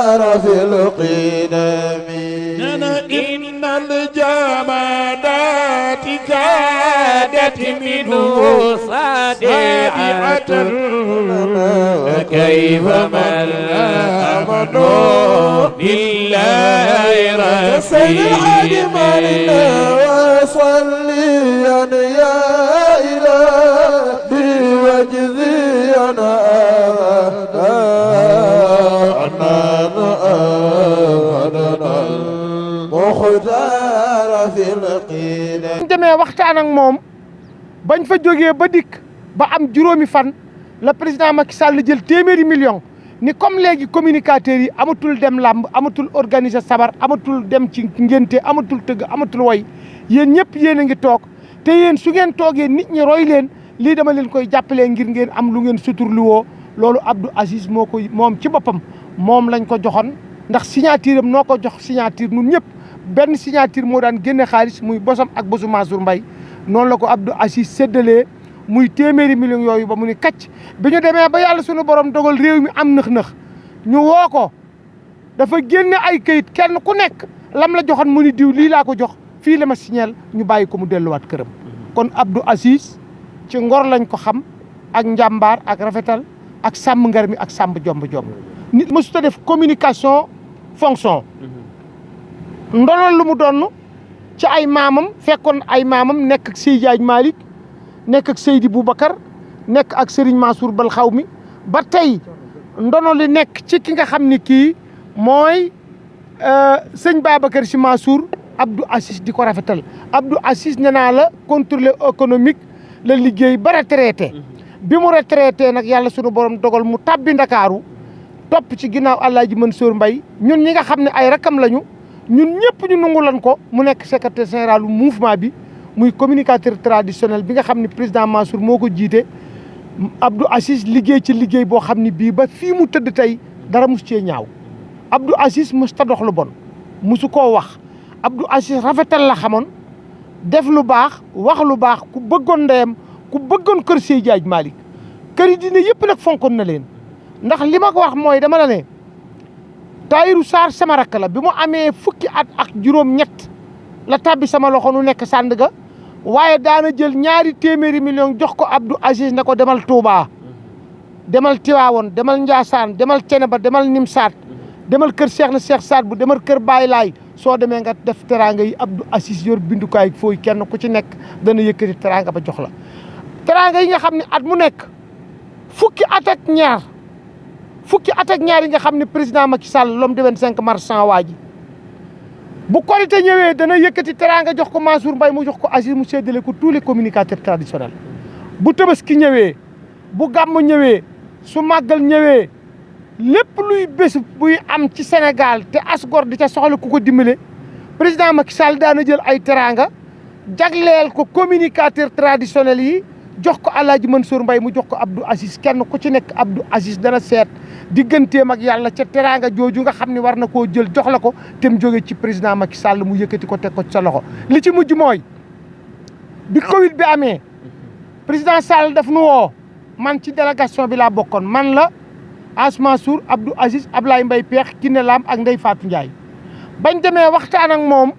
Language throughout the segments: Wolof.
مختار في القدم إن الجمادات كادت منه صادعة كيف من آمنوا بالله رسيلا وصليا يا إلهي وجزيا مختار في القدم demee waxtaan ak moom bañ fa jógee ba dikk ba am juróomi fan la président Macky Sall jël téeméeri million ni comme léegi communicateurs yi amatul dem làmb amatul organiser sabar amatul dem ci ngénte amatul tëgg amatul woy yéen ñëpp yéen a ngi toog te yéen su ngeen toogee nit ñi roy leen lii dama leen koy jàppalee ngir ngeen am lu ngeen suturluwoo loolu Abdou Aziz moo ko moom ci boppam moom lañ ko joxoon ndax signature am noo ko jox signature nun ñëpp benn signature moo daan génne xaalis muy bosam ak bosu Mansour Mbaye noonu la ko Abdou Aziz séddalee muy téeméeri millions yooyu ba mu ni kacc bi ñu demee ba yàlla sunu borom dogal réew mi am nëx-nëx ñu woo ko dafa génne ay kayit kenn ku nekk lam la joxoon mu ni diw lii laa ko jox fii la ma signal ñu bàyyi ko mu delluwaat këram kon Abdou Aziz ci ngor lañ ko xam ak njàmbaar ak rafetal ak sàmm ngar mi ak sàmm jomb-jomb nit mësuta def communication fonction ndonal lu mu donn ci ay maamam fekkoon ay maamam nekk ak Seydi Hadji Malick nekk ak Seydi Boubacar nekk ak Serigne Mansour Bal xaw mi ba tey ndono li nekk ci ki nga xam ni kii mooy sëñ Babacar Sy Mansour Abdou Aziz di ko rafetal Abdou Aziz nee naa la contrôleur économique la liggéey ba retraité bi mu retraité nag yàlla sunu borom dogal mu tabbi Ndakaaru topp ci ginnaaw Alaaji Mansour Mbaye ñun ñi nga xam ne ay rakam lañu ñun ñëpp ñu nangu lan ko mu nekk secrétaire général du mouvement bi muy communicateur traditionnel bi nga xam ne président Mansour moo ko jiite Abdou Aziz liggéey ci liggéey boo xam ne bii ba fii mu tëdd tey dara mus cee ñaaw Abdou Aziz mus ta dox lu bon musu koo wax Abdou Aziz rafetal la xamoon def lu baax wax lu baax ku bëggoon ndeyam ku bëggoon kër Seydi Hadji Malick kër yi dina yëpp nag fonkoon na leen ndax li ma ko wax mooy dama la ne Tahirou Sarr sama rakk la bi mu amee fukki at ak juróom-ñett la tabbi sama loxo nu nekk Sandaga waaye daana jël ñaari téeméeri million jox ko Abdou Aziz ne ko demal Touba demal Tiwaawoon demal Ndiassane demal Ceneba demal Nimsaat demal kër Cheikh na Cheikh Saad bu demal kër Baye Laay soo demee nga def teraanga yi Abdou Aziz yor bindukaay fooy kenn ku ci nekk dana yëkkati teraanga ba jox la teraanga yi nga xam ne at mu nekk fukki at ak ñaar yi nga xam ne président Macky Sall l'homme de 25 mars sans waa ji bu Korité ñëwee dana yëkkati teraanga jox ko Mansour Mbaye mu jox ko Aziz mu séddale ko tous les communicateurs traditionnels bu Tabaski ñëwee bu gàmm ñëwee su màggal ñëwee lépp luy bés buy am ci Sénégal te asgor di ca soxla ku ko dimbale président Macky Sall daana jël ay teraanga jagleel ko communicateur traditionnels yi jox ko Alaaji Mansour Mbaye mu jox ko Abdou Aziz kenn ku ci nekk Abdou Aziz dana seet digganteem ak yàlla ca teraanga jooju nga xam ne war na koo jël jox la ko te mu jóge ci président Macky Sall mu yëkkati ko teg ko ci sa loxo li ci mujj mooy bi Covid bi amee président Sall daf nu woo man ci délégation bi laa bokkoon man la As Mansour Abdou Aziz Ablaye Mbaye Peex Kiné Lam ak Ndeye Fatou Ndiaye bañ demee waxtaan ak moom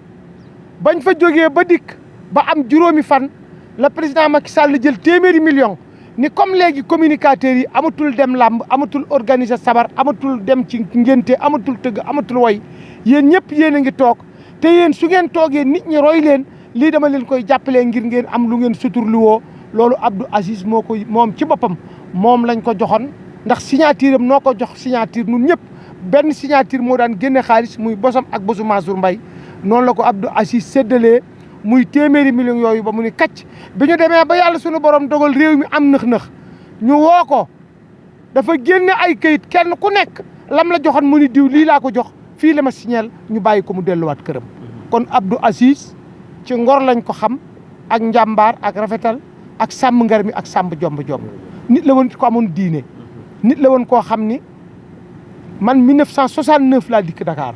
bañ fa jógee ba dikk ba am juróomi fan la président Macky Sall jël téeméeri million ni comme léegi communicateurs yi amatul dem làmb amatul organiser sabar amatul dem ci ngénte amatul tëgg amatul woy yéen ñëpp yéen a ngi toog te yéen su ngeen toogee nit ñi roy leen lii dama leen koy jàppalee ngir ngeen am lu ngeen suturluwoo loolu Abdou Aziz moo ko moom ci boppam moom lañ ko joxoon ndax signature am noo ko jox signature nun ñëpp benn signature moo daan génne xaalis muy bosam ak bosu Mansour Mbaye noonu la ko Abdou Aziz séddalee muy téeméeri millions yooyu ba mu ni kacc bi ñu demee ba yàlla sunu borom dogal réew mi am nëx-nëx ñu woo ko dafa génne ay kayit kenn ku nekk lam la joxoon mu ni diw lii laa ko jox fii la ma signal ñu bàyyi ko mu delluwaat këram kon Abdou Aziz ci ngor lañ ko xam ak njàmbaar ak rafetal ak sàmm ngar mi ak sàmm jomb-jomb nit la woon ko amoon diine nit la woon koo xam ni man 1969 laa dikk Dakar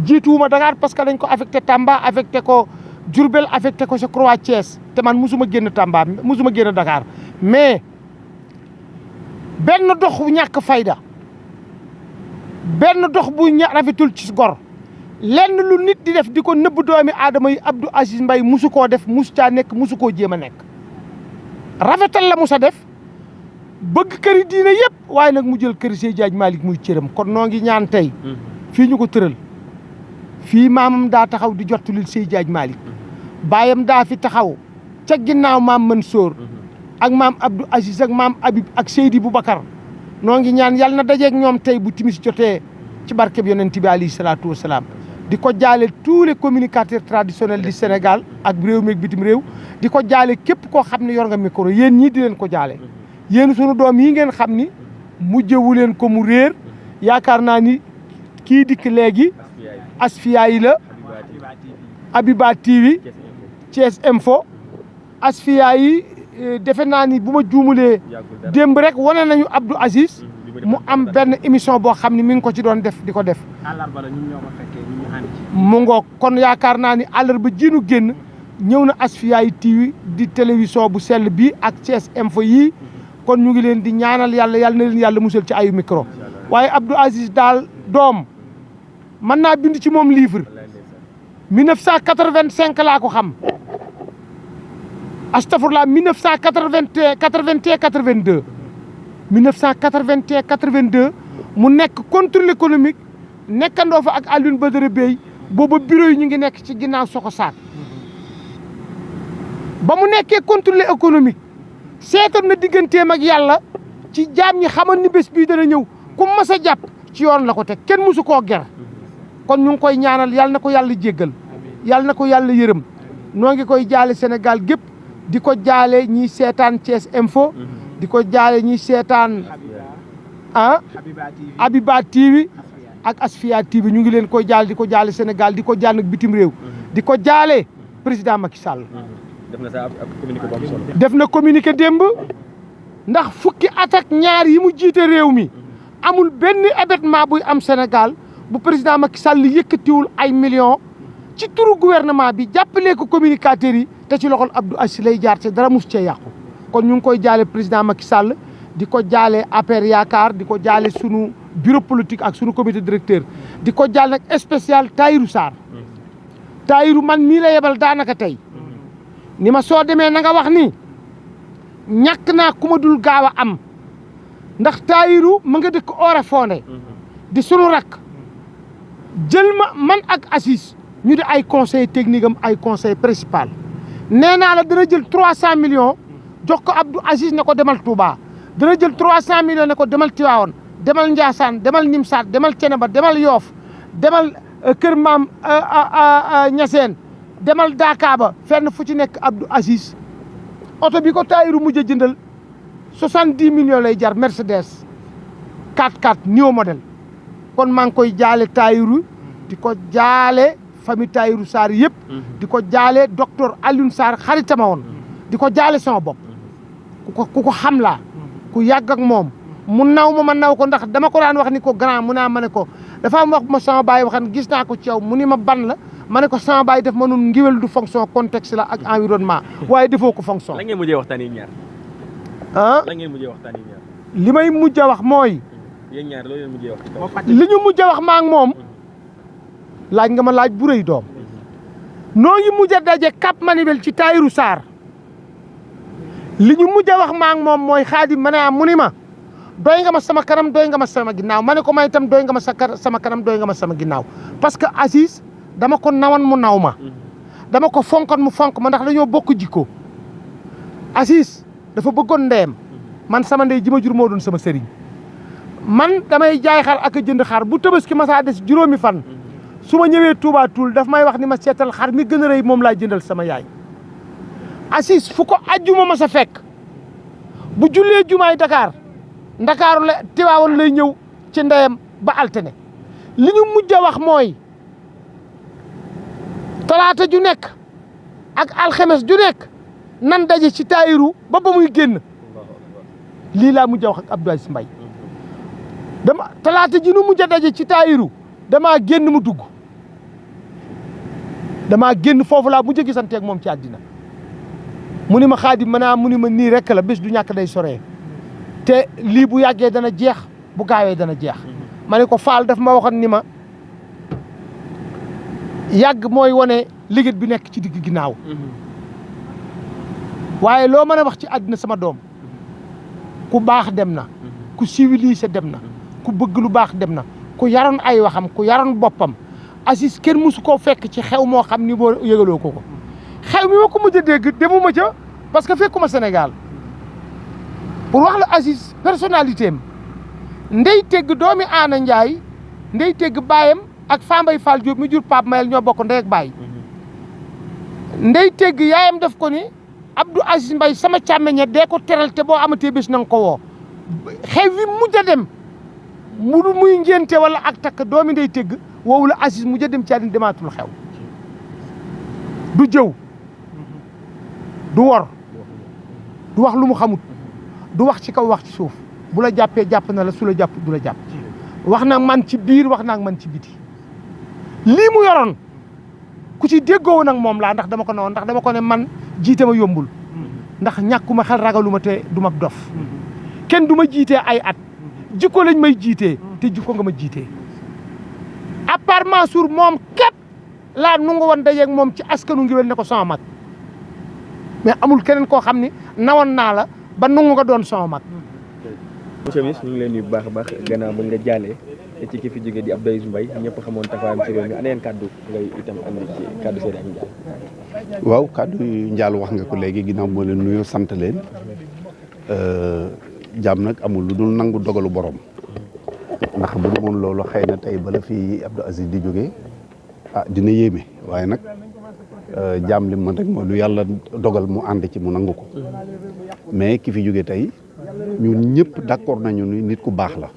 jiituwuma Dakar parce que dañ ko affecté Tamba affecté ko Diourbel affecté ko sa Croix Thiès te man musuma génn Tamba musuma génn Dakar mais benn dox bu ñàkk fayda benn dox bu rafetul ci gor lenn lu nit di def di ko nëbb doomi aadama yi Abdou Aziz Mbaye musu koo def musu caa nekk musu koo jéem a nekk rafetal la musa def bëgg këri diine yëpp waaye nag mu jël këri Seydi Hadji Malick muy cëram kon noo ngi ñaan tey fii ñu ko tëral fii maamam daa taxaw di jottulil Seydi Hadji Malick baayam daa fi taxaw ca ginnaaw maam Mansour ak maam Abdou Aziz ak maam Habib ak Seydi Boubacar noo ngi ñaan yàlla na dajeeg ñoom tey bu timis jotee ci barkeb yonent bi alayhi salaatu wasalaam di ko jaale tous les communicateurs traditionnels du Sénégal ak réew mi ak bitim réew di ko jaale képp koo xam ne yor nga micro yéen ñii di leen ko jaale yéen sunu doom yi ngeen xam ni mujjewu leen ko mu réer yaakaar naa ni kii dikk léegi Asfiya yi la Habiba TV Thiès Info Asfiya yi defe naa ni bu ma juumulee démb rek wane nañu Abdou Aziz mu am benn émission boo xam ne mi ngi ko ci doon def di ko def mu ngoog kon yaakaar naa ni àllarba jiinu génn ñëw na Asfiya yi TV di télévision bu sell bi ak Thiès Info yii kon ñu ngi leen di ñaanal yàlla yàlla na leen yàlla musal ci ayu micro waaye Abdou Aziz daal doom mën naa bind ci moom livre 1985 laa ko xam astafurlah 1981 82 1981 82 mu nekk contrôle économique nekkandoo fa ak Alioune Badara Bey booba bureau yi ñu ngi nekk ci ginnaaw Sokosaat ba mu nekkee contrôle économique seetal na digganteem ak yàlla ci jaam ñi xamal ni bés bii dana ñëw ku mas a jàpp ci yoon la ko teg kenn musu koo ger kon ñu ngi koy ñaanal yàlla na ko yàlla jéggal yàlla na ko yàlla yërëm noo ngi koy jaale Sénégal gépp di ko jaale ñiy seetaan Thiès Info di ko jaale ñiy seetaan Habiba TV ak Asfiya TV ñu ngi leen koy jaale di ko jaale Sénégal di ko jaale nag bitim réew di ko jaale président Macky Sall def na communiqué démb ndax fukki at ak ñaar yi mu jiite réew mi amul benn événement buy am Sénégal bu président Macky Sall yëkkatiwul ay millions ci turu gouvernement bi jàppalee ko communicateurs yi te ci loxol Abdou Aziz lay jaar te dara mus cee yàqu kon ñu ngi koy jaale président Macky Sall di ko jaale APR Yaakaar di ko jaale sunu bureau politique ak sunu comité directeur di ko jaale nag spécial Tahirou Sarr Tahirou man mii la yebal daanaka tey ni ma soo demee na nga wax ni ñàkk naa ku ma dul gaaw a am ndax Tahirou ma nga dëkk Oréfondé di sunu rak jël ma man ak Aziz ñu di ay conseil technique am ay conseil principal nee naa la dana jël 300 millions jox ko Abdou Aziz ne ko demal Touba dana jël 300 millions ne ko demal Tivaouane demal Ndiassane demal Nimsaat demal Ceneba demal Yoff demal Kër Maam Ñaseen demal Daakaaba fenn fu ci nekk Abdou Aziz oto bi ko Tahirou mujj a jëndal 70 millions lay jar Mercedes 4x4 new modèle kon maa ngi koy jaale Tahirou di ko jaale famille Tahirou Sarr yëpp di ko jaale docteur Alioune Sarr xaritama woon di ko jaale sama bopp ku ko xam laa ku yàgg ak moom mu naw ma naw ko ndax dama ko daan wax ni ko grand mu naa ma ne ko dafa am wax ma sama baay waxan gis naa ko ci yow mu ni ma ban la ma ne ko sama baay def ma nun ngiwel du fonction contexte la ak environnement waaye defoo ko fonction la ngeen mujjee waxtaan yi ñaar la ngeen mujjee waxtaan yi ñaar li may mujj a wax mooy yéen ñaar loolu ngeen mujjee wax li ñu mujj a wax maa ngi moom laaj nga ma laaj bu rëy doom noo ngi mujj a daje Cap Manuel ci Tahirou Sarr li ñu mujj a wax maa ngi moom mooy Xaadim ma ne mu ni ma doy nga ma sama kanam doy nga ma sama ginnaaw ma ne ko may itam doy nga ma sama kanam doy nga ma sama ginnaaw parce que Aziz dama ko nawan mu naw ma dama ko fonkoon mu fonk ma ndax dañoo bokk jikko Aziz dafa bëggoon ndeyam man sama ndey ji ma jur moo doon sama sëriñ man damay jaay xar ak a jënd xar bu Tabaski ma saa des juróomi fan su ma ñëwee Touba Toul daf may wax ni ma seetal xar mi gën a rëy moom laa jëndal sama yaay Aziz fu ko ajjuma ma sa fekk bu jullee jumaay Dakar Ndakaaru la Tiwaawoon lay ñëw ci ndeyam ba altine li ñu mujj a wax mooy talaata ju nekk ak alxemes ju nekk nan daje ci Tahirou ba muy génn lii laa mujj a wax ak Abdou Aziz Mbaye dama talaata ji nu mujj a daje ci Tahirou damaa génn mu dugg damaa génn foofu laa mujj a gisanteeg moom ci àddina mu ni ma Xaadim mu ni ma nii rek la bés du ñàkk day soree te lii bu yàggee dana jeex bu gaawee dana jeex ma ne ko Fall daf ma waxoon ni ma yàgg mooy wane liggéey bi nekk ci digg ginnaaw waaye loo mën a wax ci àddina sama doom ku baax dem na ku civilisé dem na ku bëgg lu baax dem na ku yaroon ay waxam ku yaroon boppam Aziz kenn musu koo fekk ci xew moo xam ni boo yëgaloo ko xew mi ma ko mujj a dégg demuma ca parce que fekkuma Sénégal pour wax la Aziz personnalité am ndey tegg doomi Aana Ndiaye ndey tegg baayam ak Fambaye Fall Diop mi jur Pape Mayel ñoo bokk ndey ak baay ndey tegg yaayam def ko ni Abdou Aziz Mbaye sama càmmeñe dee ko teral te boo amatee bés na nga ko woo xew wi mujj a dem muy ngénte wala ak takk doomi ndey tegg woowu la Aziz mujj a dem ci àddina demaatul xew du jëw du wor du wax lu mu xamut du wax ci kaw wax ci suuf bu la jàppee jàpp na la su la jàpp du la jàpp wax na man ci biir wax naa man ci biti lii mu yoroon ku ci déggoo nag moom laa ndax dama ko noonu ndax dama ko ne man jiite ma yombul ndax ñàkkuma xel ragaluma te du ma dof kenn du ma jiitee ay at jikko lañ may jiitee te jikko nga ma jiitee à part Mansour moom képp laa nu nga woon dajeeg moom ci askanu Ngéwél ne ko sama mag mais amul keneen koo xam ni nawoon naa la ba nungu nga doon sama mag. monsieur Miss ñu ngi leen nuyu bu baax a baax gannaaw bañ la jàllee ci ki fi jógee di Abdou Aziz Mbaye ñëpp xamoon taxawaayam ci réew mi ana yeen kàddu ngay itam andi ci kàddu Seydi ak Ndiaye. waaw kàddu Ndiaye wax nga ko léegi ginnaaw moo leen nuyoo sant leen jaam nag amul lu dul nangu dogalu borom ndax bu dul woon loolu xëy na tey bala fi Abdou Aziz di jógee dina yéeme waaye nag jaam li man rek mooy lu yàlla dogal mu ànd ci mu nangu ko mais ki fi jógee tey ñun ñëpp d'accord nañu ni nit ku baax la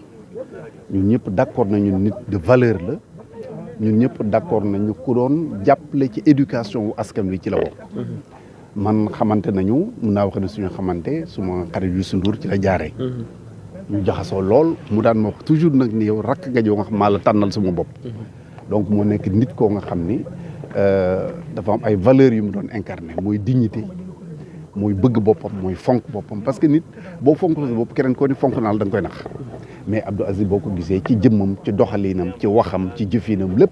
ñun ñëpp d'accord nañu nit de valeur la ñun ñëpp d'accord nañu ku doon jàppale ci éducation wu askan wi ci la bokk. man xamante nañu mun naa wax ne suñu xamante suma xarit Youssou Ndour ci la jaaree. ñu jaxasoo lool mu daan ma wax toujours nag ni yow rakk nga joo nga xam maa la tànnal suma bopp. donc moo nekk nit koo nga xam ni dafa am ay valeurs yu mu doon incarné mooy dignité mooy bëgg boppam mooy fonk boppam parce que nit boo fonk sa bopp keneen koo ni fonk naal da nga koy nax mais Abdou Aziz boo ko gisee ci jëmmam ci doxalinam ci waxam ci jëfinam lépp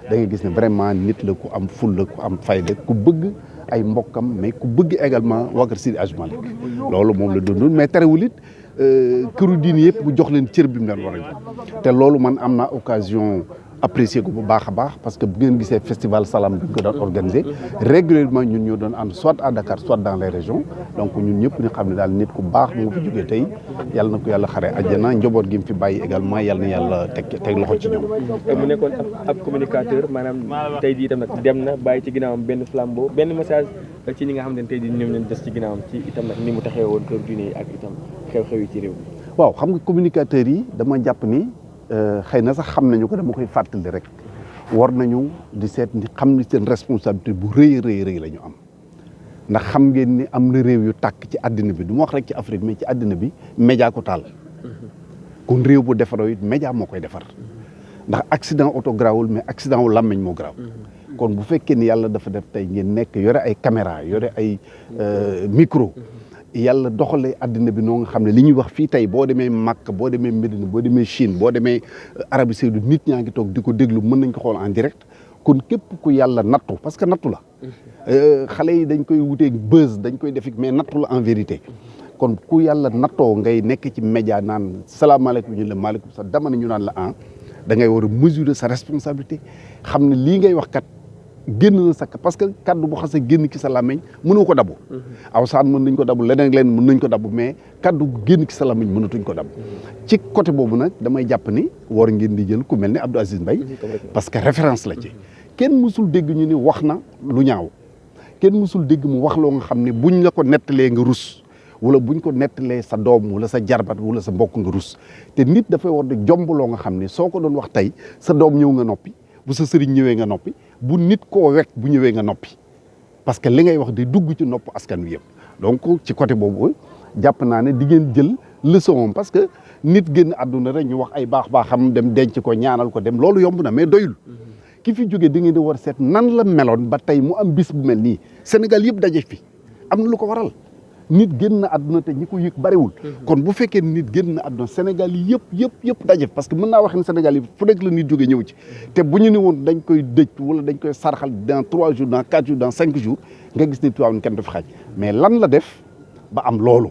da nga gis ne vraiment nit la ku am fulla ku am fayda ku bëgg ay mbokkam mais ku bëgg également waa kër Seydi Hadji Malick loolu moom la doon mais terewul it këru diine yëpp bu jox leen cër bi mu leen war a jox te loolu man am naa occasion apprécier ko bu baax a baax parce que bu ngeen gisee festival Salam bi ko doon organisé régulièrement ñun ñoo doon ànd soit à Dakar soit dans les régions donc ñun ñëpp ñu xam ne daal nit ku baax mu fi jógee tey yàlla na ko yàlla xare àjjana njaboot gi mu fi bàyyi également yàlla na yàlla teg loxo ci ñoom. mu nekkoon ab communicateur maanaam tey jii itam nag dem na bàyyi ci ginnaawam benn flambeau benn message ci ñi nga xam ne tey jii ñoom leen des ci ginnaawam ci itam nag ni mu taxee woon kër diine yi ak itam xew-xew yi ci réew mi. waaw xam nga communicateurs yi dama jàpp ni xëy na sax xam nañu ko dama koy fàttali rek war nañu di seet ni xam ni seen responsabilité bu rëy rëy la ñu am ndax xam ngeen ni am na réew yu tàkk ci àddina bi du ma wax rek ci Afrique mais ci àddina bi média ko taal kon réew bu defaroo it média moo koy defar ndax accident auto grawul mais accident wu làmmiñ moo graw kon bu fekkee ni yàlla dafa def tey ngeen nekk yore ay caméra yore ay micro yàlla doxalee àddina bi noo nga xam ne li ñuy wax fii tey boo demee Makka boo demee Médine boo demee Chine boo demee Arabie Saoudite nit ñaa ngi toog di ko déglu mën nañ ko xool en direct kon képp ku yàlla nattu parce que nattu la xale yi dañ koy wutee buzz dañ koy def mais nattu la en vérité kon ku yàlla nattoo ngay nekk ci média naan salaamaaleykum ñu la maaleykum sax dama ne ñu naan la da ngay war a mesurer sa responsabilité xam ne lii ngay wax kat génn na sa parce que kaddu bu xasee génn ci sa làmmiñ mënoo ko dabu aw saan mën nañ ko dabu leneen mën nañ ko dabu mais kaddu génn ci sa làmmiñ mënatuñ ko dabu ci côté boobu nag damay jàpp ni war ngeen di jël ku mel ni Abdou Aziz Mbaye parce que référence la ci kenn mësul dégg ñu ni wax na lu ñaaw kenn mësul dégg mu wax loo nga xam ne buñ la ko nettalee nga rus wala buñ ko nettalee sa doom wala sa jarbat wala sa mbokk nga rus te nit dafay war di jomb loo nga xam ne soo ko doon wax tey sa doom ñëw nga noppi bu sa sëriñ ñëwee nga noppi bu nit koo wekk bu ñëwee nga noppi parce que li ngay wax di dugg ci nopp askan wi yëpp donc ci côté boobu jàpp naa ne di ngeen jël leçon parce que nit génn àdduna rek ñu wax ay baax-baaxam dem denc ko ñaanal ko dem loolu yomb na mais doyul ki fi jógee di ngeen di war seet nan la meloon ba tey mu am bis bu mel nii Sénégal yëpp daje fi am na lu ko waral nit génn na àdduna te ñi ko yëg bariwul kon bu fekkee nit génn na àdduna Sénégal yi yëpp daje parce que mën naa wax ne Sénégal yi fu nekk la nit jógee ñëw ci te bu ñu ni woon dañ koy dëj wala dañ koy sarxal dans 3 jours dans 4 jours dans 5 jours nga gis ni Tivaouane kenn du fi xaaj mais lan la def ba am loolu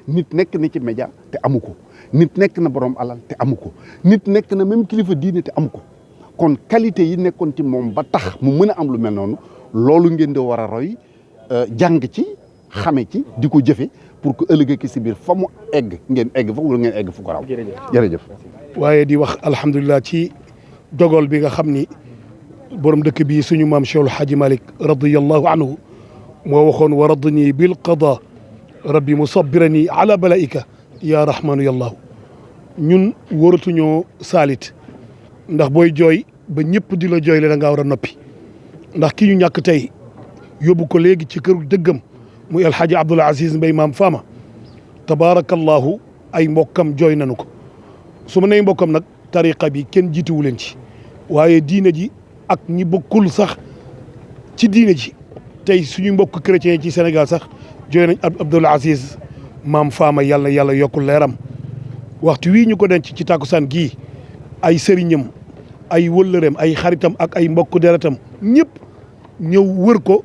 nit nekk na ci média te amu ko nit nekk na borom alal te amu ko nit nekk na même kilifa diine te amu ko kon qualité yi nekkoon ci moom ba tax mu mën a am lu mel noonu loolu ngeen di war a roy jàng ci xame ci di ko jëfe pour que ëllëg ki si biir fa mu egg ngeen egg fa wala ngeen egg fu ko raw jërëjëf waaye di wax alhamdulilah ci dogal bi nga xam ni borom dëkk bi suñu maam Cheikh El Hadji Malick radiyallahu anhu moo waxoon wa radni bil qada rabbi musabbirani ala balaika ya rahmanu yallahu ñun waratuñoo saalit ndax booy jooy ba ñëpp di la jooy le da ngaa war a noppi ndax ki ñu ñàkk tey yóbbu ko léegi ci këru dëggam muy El Hadji Abdoul Aziz Mbaye Maam Fama tabaarakallahu ay mbokkam jooy nañu ko su ma nee mbokkam nag tariqa bi kenn jiituwu leen ci waaye diine ji ak ñi bokkul sax ci diine ji tey suñu mbokk chrétien ci Sénégal sax jooy nañ Abdoul Aziz Maam Fama yàlla yàlla yokkul leeram waxtu wii ñu ko denc ci tàkkusaan gii ay sëriñam ay wëllëreem ay xaritam ak ay mbokk deretam ñëpp ñëw wër ko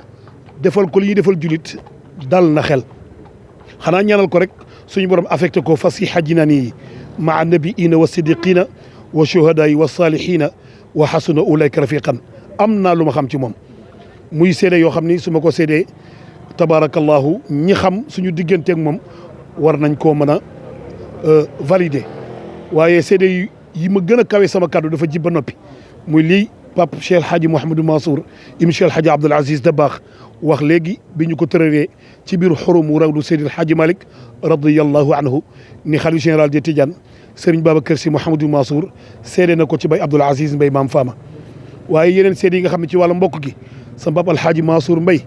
defal ko li ñuy defal julit dal na xel xanaa ñaanal ko rek suñu borom affecté ko fasiha jinaani maa nabiina wa siddiqina wa shuhadaai wa salihina wa xasuna ulayka rafiqan am naa lu ma xam ci moom muy seede yoo xam ni su ma ko seedee tabarakallahu ñi xam suñu digganteeg moom war nañ koo mën a valider waaye seede yi ma gën a kawe sama kàddu dafa jib ba noppi muy lii Pape Cheikh El Hadji Mouhamadou Mansour ibn Cheikh El Hadji Abdoul Aziz Dabakh wax léegi bi ñu ko tëralee ci biir xurumu rawdu Seydi El Hadji Malick radiyallahu anhu ni xalifa général des Tidianes Serigne Babacar Sy Mouhamadou Mansour seede na ko ci bay Abdoul Aziz Mbaye Maam Fama waaye yeneen seede yi nga xam ne ci wàllu mbokk gi sa Pape El Hadji Mansour Mbaye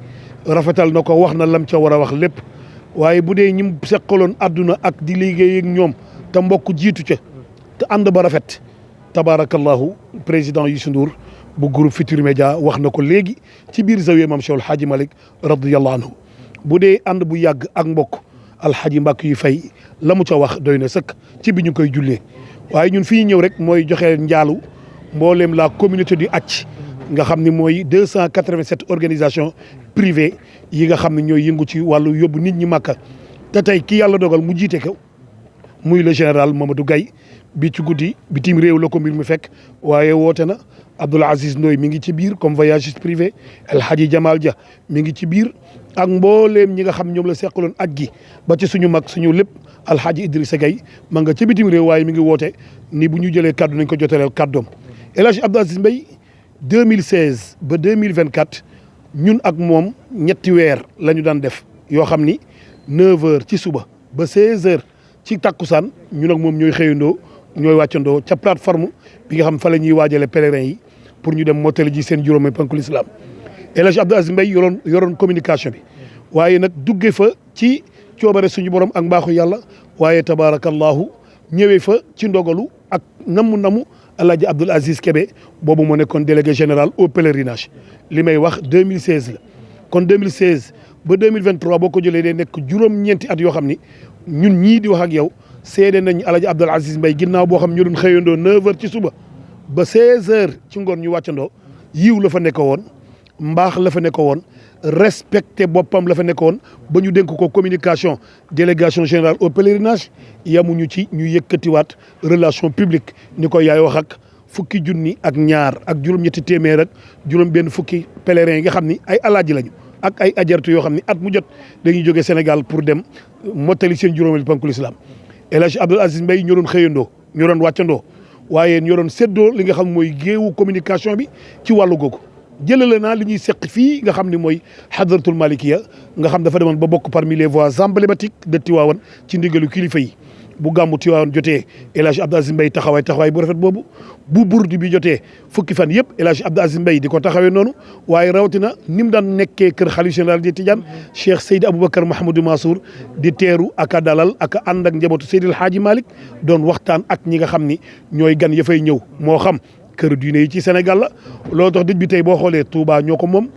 rafetal na ko wax na lam ca war a wax lépp waaye bu dee ñim seqaloon àdduna ak di liggéey ak ñoom te mbokk jiitu ca te ànd ba rafet tabarakallahu président Youssou Ndour bu groupe Futurs Médias wax na ko léegi ci biir zawiya maam Cheikh El Hadji Malick radiyallahu anhu bu dee ànd bu yàgg ak mbokk alxaji mbàkk yu fay la mu ca wax doy na sëkk ci bi ñu koy jullee waaye ñun fi ñu ñëw rek mooy joxe njaalu mbooleem la communauté du Hajj nga xam ne mooy 287 organisations privées yi nga xam ne ñooy yëngu ci wàllu yóbbu nit ñi Màkka te tey ki yàlla dogal mu jiite ko muy le général Mamadou Gaye bi ci guddi bitim réew la ko mbir mi fekk waaye woote na Abdoul Aziz Ndoye mi ngi ci biir comme voyagiste privé El Hadji Jamal Dia mi ngi ci biir ak mbooleem ñi nga xam ñoom la seqaloon aj gi ba ci suñu mag suñu lépp El Hadji Idrissa Gueye ma nga ci bitim réew waaye mi ngi woote ni bu ñu jëlee kaddu nañ ko jotaleel kaddoom El Hadji Abdoul Aziz Mbaye 2016 ba 2024 ñun ak moom ñetti weer la ñu daan def yoo xam ni 9h ci suba ba 16h ci takkusaan ñun ak moom ñooy xëyandoo ñooy wàccandoo ca plateforme bi nga xam fa la ñuy waajale pèlerins yi pour ñu dem mottali ji seen juróomi pankul islam El Hadji Abdoul Aziz Mbaye yoroon communication bi waaye nag dugge fa ci coobare suñu borom ak mbaaxu yàlla waaye tabarakallahu ñëwee fa ci ndogalu ak namu El Hadji Abdoul Aziz Kébé boobu moo nekkoon délégué général au pèlerinage li may wax 2016 la kon 2016 ba 2023 boo ko jëlee day nekk juróom-ñeenti at yoo xam ni ñun ñii di wax ak yow seede nañ El Hadji Abdoul Aziz Mbaye ginnaaw boo xam ñu doon xëyandoo 9h ci suba ba 16h ci ngoon ñu wàccandoo yiw la fa nekk woon mbaax la fa nekk woon respecté boppam la fa nekk woon ba ñu dénk ko communication délégation générale au pèlerinage yamuñu ci ñu yëkkatiwaat relation publique ni ko yaay wax ak fukki junni ak ñaar ak juróom-ñetti téeméer ak juróom-benn fukki pèlerins yi nga xam ni ay alaaji lañu ak ay ajaratu yoo xam ni at mu jot dañuy jógee Sénégal pour dem mottali seen juróomeel pankul islam El Hadji Abdoul Aziz Mbaye ñoo doon xëyandoo ñoo doon wàccandoo waaye ñoo doon séddoo li nga xam mooy géewu communication bi ci wàllu googu jëlale naa li ñuy seq fii nga xam ne mooy hadratul malikiya nga xam dafa demoon ba bokk parmi les voix emblématiques de Tivaouane ci ndigalu kilifa yi bu gàmmu Tivaouane jotee El Hadji Abdoul Aziz Mbaye taxawaay bu rafet boobu bu burdi bi jotee fukki fan yëpp El Hadji Abdoul Aziz Mbaye di ko taxawee noonu waaye rawatina ni mu daan nekkee kër xalifa général des Tidianes Cheikh Seydi Aboubacar Mouhamadou Mansour di teeru ak a dalal ak a ànd ak njabootu Seydi El Hadji Malick doon waxtaan ak ñi nga xam ni ñooy gan ya fay ñëw moo xam kër diine yi ci Sénégal la loolu tax dëj bi tey boo xoolee Touba ñoo ko moom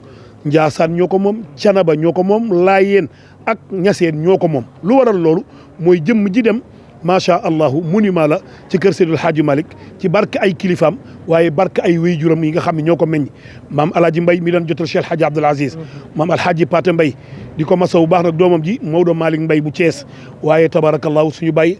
Njaasaan ñoo ko moom Canaba ñoo ko moom Laayeen ak Ñaseen ñoo ko moom lu waral loolu mooy jëmm ji dem macha allahu monument la ci kër Seydil Hadji Malick ci barke ay kilifaam waaye barke ay wéyjuram yi nga xam ne ñoo ko meññ maam Alaaji Mbay mi doon jotal Cheikh Hadji Abdoul Aziz maam Alhaji Pate Mbay di ko masaw bu baax nag doomam ji Maodo Malick Mbay bu Thiès waaye tabarakallahu suñu bàyyi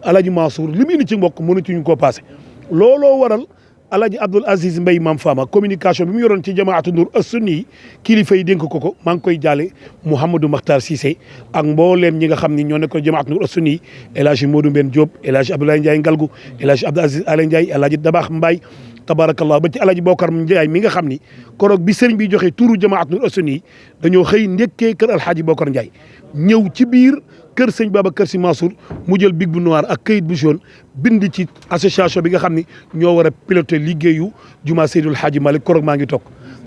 Alaaji Mansour li mu indi ci mbokk mënatuñu koo passé looloo waral Alaaji Abdoul Aziz Mbay maam Fama communication bi mu yoroon ci jamaatu Nour as-Sunni yi kilifa yi dénk ko maa ngi koy jaale Mouhamadou Makhtar Cissé ak mbooleem ñi nga xam ni ñoo nekkoon jamaatu Nour as-Sunni yi El Hadji Modou Mbène Diop El Hadji Abdoulaye Ndiaye Ngalgu El Hadji Abdou Aziz Alé Ndiaye El Hadji Dabax Mbaye tabarakallah ba ci Alaaji Bokar Ndiaye mi nga xam ni koroog bi sëriñ bi joxe turu jamaatu Nour as-Sunni yi dañoo xëy ndekkee kër Alhaji Bokar Ndiaye ñëw ci biir kër sëñ Babacar Sy Mansour mu jël big bu noir ak këyit bu jaune bind ci association bi nga xam ni ñoo war a piloter liggéeyu juma Seydil Hadji Malick koroog maa ngi toog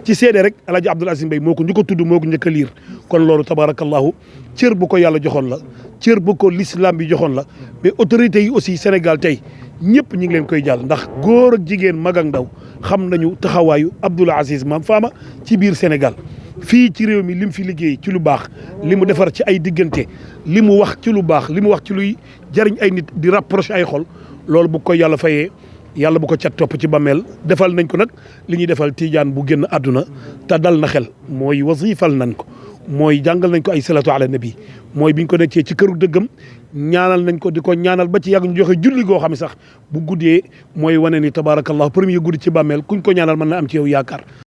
ci seede rek Alaaji Abdoul Aziz Mbaye moo ko njëkk a tudd moo ko njëkk a liir kon loolu tabarakallahu cër bu ko yàlla joxoon la cër bu ko l'islam bi joxoon la mais autorités yi aussi Sénégal tey ñëpp ñi ngi leen koy jàll ndax góor ak jigéen mag ak ndaw xam nañu taxawaayu Abdoul Aziz Mame Fama ci biir Sénégal fii ci réew mi li mu fi liggéey ci lu baax li mu defar ci ay diggante li mu wax ci lu baax li mu wax ci luy jariñ ay nit di rapprocher ay xol loolu bu ko yàlla fayee yàlla bu ko cat topp ci bàmmeel defal nañ ko nag li ñuy defal tiijaan bu génn àdduna te dal na xel mooy wasifal nañ ko mooy jàngal nañ ko ay salatu ala nabi mooy biñ ko nekkee ci këru dëggam ñaanal nañ ko di ko ñaanal ba ci yàgg ñu joxe julli goo xam ne sax bu guddee mooy wane ni tabarakallah premier guddi ci bàmmeel kuñ ko ñaanal mën na am ci yow yaakaar